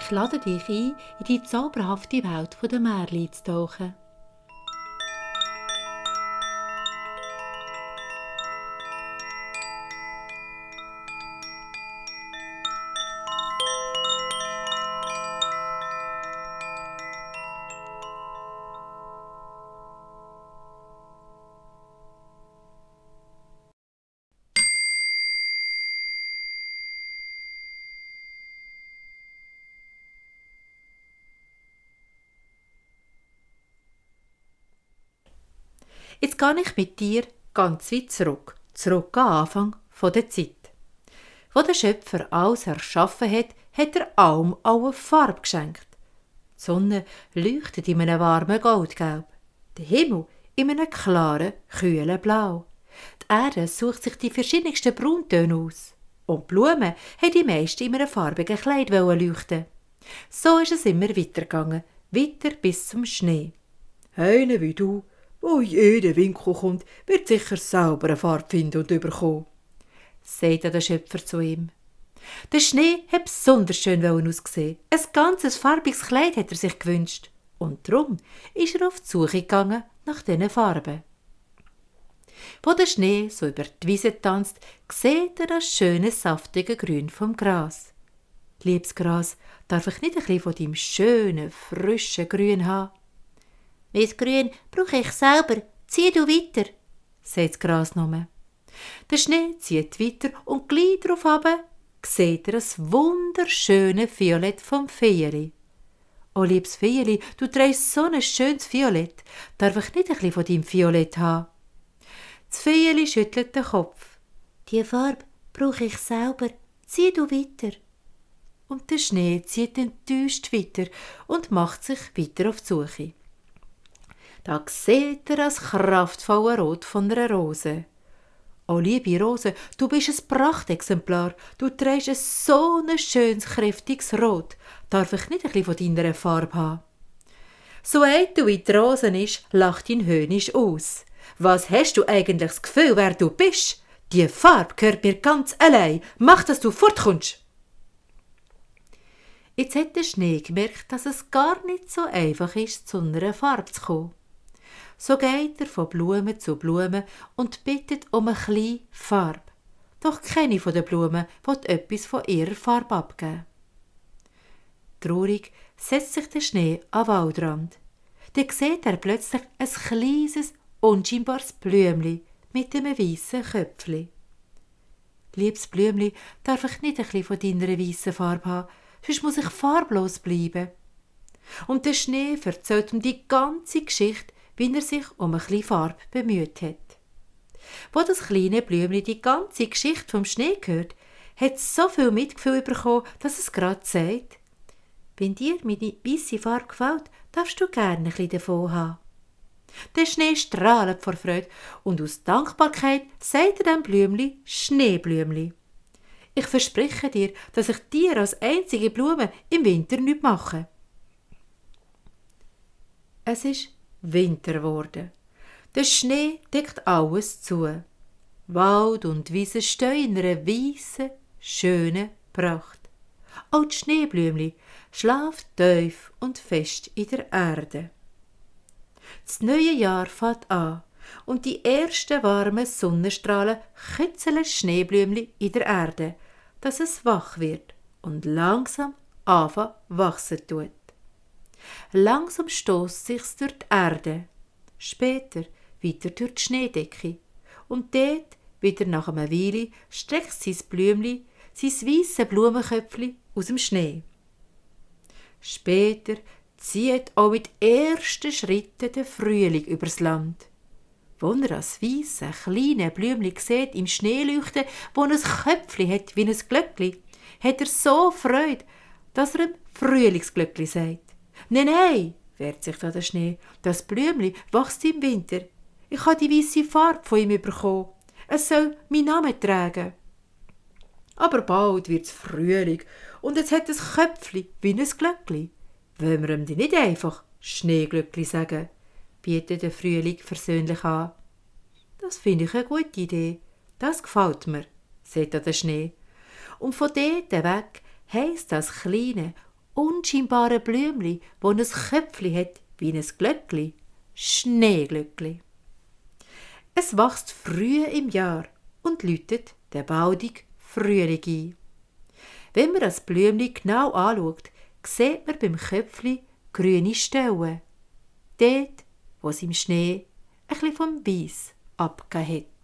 Ich lade dich ein, in die zauberhafte Welt der Märchen einzutauchen. Jetzt gehe ich mit dir ganz weit zurück am Anfang der Zeit. Wo der Schöpfer alles erschaffen hat, hat er allem eine Farbe geschenkt. Die Sonne leuchtet in einem warmen Goldgelb, der Himmel in einem klaren, kühlen Blau. Die Erde sucht sich die verschiedensten Brauntöne aus. Und die Blumen haben die meisten in einem farbigen Kleid leuchten. So ist es immer weitergegangen, weiter bis zum Schnee. Einer wie du, wo in jeden Winkel kommt, wird sicher selber eine Farbe finden und bekommen, sagte der Schöpfer zu ihm. Der Schnee hat besonders schön aussehen. Ein ganzes farbiges Kleid hat er sich gewünscht. Und darum ist er auf die Suche gegangen nach diesen Farben. Wo der Schnee so über die Wiese tanzt, sieht er das schöne, saftige Grün vom Gras. Liebes Gras, darf ich nicht ein bisschen von deinem schönen, frischen Grün haben? «Mein Grün brauche ich selber, zieh du weiter», sagt das Gras nur. Der Schnee zieht weiter und gleich darauf runter sieht er das wunderschöne Violett vom Vierli. «Oh, liebes Vierli, du trägst so ein schönes Violett, darf ich nicht ein bisschen von deinem Violett haben?» Das Vierli schüttelt den Kopf. «Die Farbe brauche ich selber, zieh du weiter». Und der Schnee zieht enttäuscht weiter und macht sich weiter auf die Suche. Da sieht er das kraftvolle Rot von einer Rose. «Oh, liebe Rose, du bist ein Prachtexemplar. Du trägst so ein schönes, kräftiges Rot. Darf ich nicht ein bisschen von deiner Farbe haben?» So eitel wie die Rose ist, lacht ihn höhnisch aus. «Was hast du eigentlich das Gefühl, wer du bist? Die Farbe gehört mir ganz allein. Mach, dass du fortkommst!» Jetzt hat der Schnee gemerkt, dass es gar nicht so einfach ist, zu einer Farbe zu kommen. So geht er von Blume zu Blume und bittet um eine kleine Farbe. Doch keine von den Blumen will etwas von ihrer Farbe abgeben. Traurig setzt sich der Schnee an den Waldrand. Dann sieht er plötzlich ein kleines, unscheinbares Blümli mit einem weissen Köpfli. «Liebes Blümli, darf ich nicht ein bisschen von deiner weissen Farbe haben, sonst muss ich farblos bleiben?» Und der Schnee erzählt um die ganze Geschichte, wie er sich um eine kleine Farbe bemüht hat. Wo das kleine Blümli die ganze Geschichte vom Schnee hört, hat es so viel Mitgefühl bekommen, dass es gerade sagt: «Wenn dir meine weisse Farbe gefällt, darfst du gerne ein bisschen davon haben.» Der Schnee strahlt vor Freude und aus Dankbarkeit sagt er dem Blümli «Schneeblümli. Ich verspreche dir, dass ich dir als einzige Blume im Winter nichts mache.» Es ist Winter geworden. Der Schnee deckt alles zu. Wald und Wiese stehen in einer weissen, schönen Pracht. Auch die Schneeblümli schlaft tief und fest in der Erde. Das neue Jahr fängt an und die ersten warmen Sonnenstrahlen kitzeln das Schneeblümli in der Erde, dass es wach wird und langsam anfängt wachsen tut. Langsam stößt sich's durch die Erde, später weiter durch die Schneedecke und dort, wieder nach einer Weile, streckt sein Blümli, sein weisse Blumenköpfli aus dem Schnee. Später zieht auch mit ersten Schritten der Frühling übers Land. Wo er das weisse, kleine Blümli sieht im Schnee leuchten, wo ein Köpfli hat wie ein Glöckli, hat er so Freude, dass er ihm Frühlingsglöckli sagt. «Nein, wehrt sich da der Schnee, das Blümli wächst im Winter. Ich habe die weisse Farbe von ihm bekommen. Es soll meinen Namen tragen.» Aber bald wird's Frühling und jetzt hat es Köpfli wie ein Glöckli. Wollen wir ihm die nicht einfach Schneeglöckli sagen, bietet der Frühling versöhnlich an. «Das finde ich eine gute Idee. Das gefällt mir», sagt der Schnee. Und von dort weg heisst das kleine, unscheinbaren Blümli, wo ein Köpfli hat wie ein Glöckli, Schneeglöckli. Es wächst früh im Jahr und läutet der baudig Frühling ein. Wenn man das Blümli genau anschaut, sieht man beim Köpfli grüne Stellen. Dort, wo es im Schnee ein bisschen vom Weiss abgegeben hat.